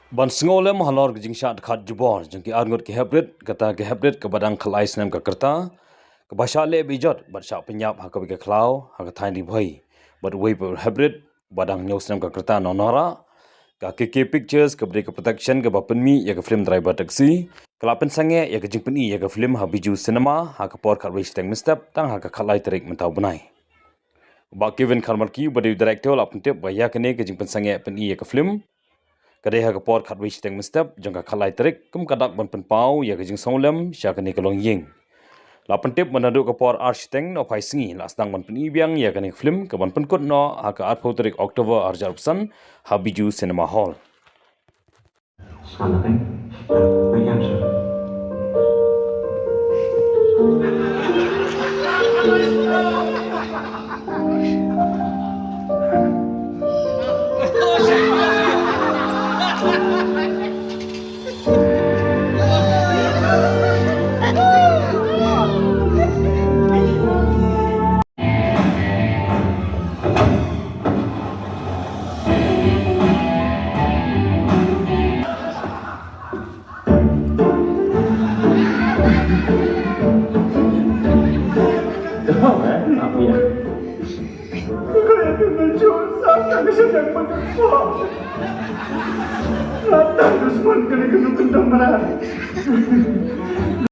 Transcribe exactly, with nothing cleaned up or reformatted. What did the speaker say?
Ban sngewlem halor ka jingshah dkhat jubor jong ki arngut ki heprit, kata ka heprit kaba dang khatlai snem ka rta, kaba shah leh bejot bad shah pynïap ha kawei ka khlaw ha ka thaiñ Ri Bhoi bad uwei pat u heprit ba dang hynñiew snem ka rta, nongrah. Ka K K Pictures kaba dei ka production kaba pynmih ïa ka film Driver Taxi ka la pynsangeh ïa ka jingpyni ïa ka film ha Bijou Cinema ha ka por khatwei shiteng mynstep, tang ha ka khatlai tarik mynta u bnai. Bah Kevin Kharmarki uba dei u director la pyntip ba ïa kane ka jingpynsangeh pyni ïa ka film ka dei ha ka por khatwei shiteng mynstep jong ka khatlai tarik, kum ka dak ban pynpaw ïa ka jingsngewlem sha kane ka longïing. La pyntip ba naduh ka por ar shiteng nohphai sngi la sdang ban pyni biang ïa kane ka film kaban pynkut noh ha ka arphew tarik October arhajar arphew san ha Bijou Cinema Hall.